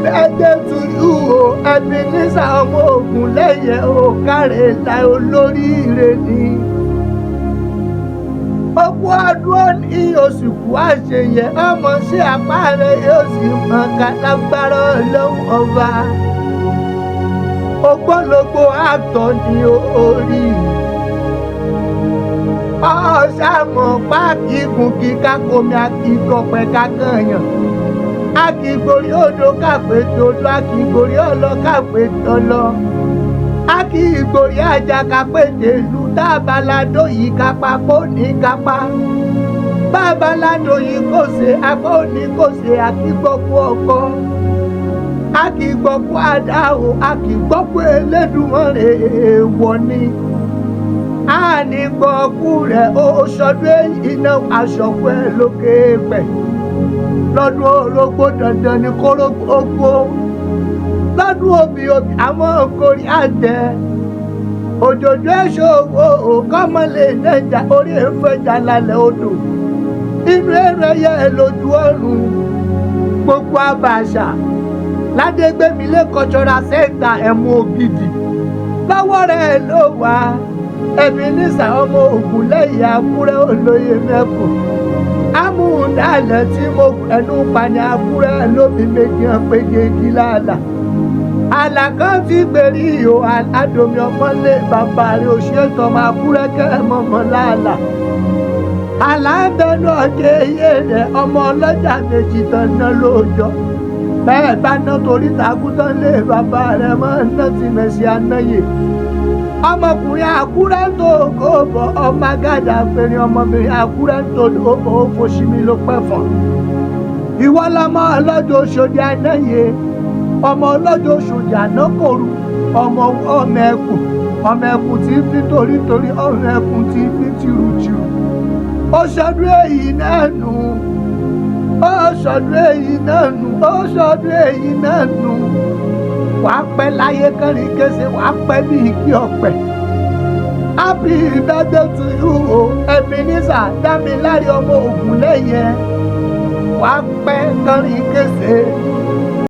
Birthday to you o, Ebenezer ọmọ Ògúnlẹ̀yẹ o, káre láì, olóríire ni. Okú ọdún ní oṣù kú àṣeyẹ ọmọ sí apá rẹ yóò sì mọ ká lágbára Ọlọ́run Ọba. Ògbólógbò àtọ̀ ní orí. Ọ̀sàmọ̀ páàkì gùnkì kákomi akíkọ̀pẹ̀ kákànyàn. Akígorí odò kápẹ́ todò, akígorí ọlọ kápẹ́ tọlọ. Akígorí ajá kápẹ́ tèlú tábàládó yìí kápá kó ní kápá. Bábàládó yìí kò ṣe apá òní kò ṣe akígbọ́kú ọkọ. Akígbọ́kú àdá o, akígbọ́kú Elédùmarè èèwọ̀ ni. A ní gbọ́kú rẹ̀ ó sọdún èyí náà aṣọ̀kú ẹ̀ lókè pẹ̀. Lọ́dún orógbó dandan ni kórógbó gbó. Lọ́dún obì obì àwọn òkòrí àtẹ. Òjòjò èso owó kọ́mọ lè nẹ́jà orí èfẹ́jà lálẹ́ odò. Inú ẹ̀rọ ẹyẹ lójú ọ̀run. Gbogbo àbàṣà. Ládégbémilé Cultural Center ẹ̀mú ògidì. Lọ́wọ́ rẹ̀ ló wà. Ebenezer ọmọ Ògúnlẹ̀yẹ Àkúrẹ́ olóyè mẹ́kùn. Amúndàlẹ̀ tí mo ẹnu pani Àkúrẹ́ lómi méjì hàn péjèèjì lálà. Àlà kan ti gbèrí ìhò àdòmí ọmọlé bàbá rẹ̀ òṣètò ọmọ Àkúrẹ́ kẹ́ mọ̀mọ́ lálà. Àlà ń bẹnu ọjọ́ eyé rẹ̀ ọmọ ọlọ́jà méjì tán ná lóòjọ́. Bẹ́ẹ̀ bá ná torí takútán lé bàbá rẹ̀ mọ́ ná ti mẹ̀sí anáyè. Ọmọkùnrin Àkúrẹ́ tó kó bọ̀ ọmọ agádà fèrè ọmọbìnrin Àkúrẹ́ tó lò ó fòṣìmí ló pẹ́ fọ̀n. Ìwọ lọmọ ọlọ́jọ́ Oṣòdì anáyè, ọmọ ọlọ́jọ́ Oṣòdì ànákòrú, ọmọ ọmọ ẹkùn, ọmọ ẹkùn tí ń fi torítorí, ọmọ ẹkùn tí ń fi tìrùtìrù. Ó ṣọdún èyí náà nù, ó ṣọdún èyí náà nù, ó ṣọdún èyí náà nù. Wàá pẹ́ láyé kánrin kése, wàá pẹ́ bí igi ọ̀pẹ. Happy birthday to you o, Ebenezer Dámiláre ọmọ Ògúnlẹ̀yẹ. Wàá pẹ́ kánrin kése.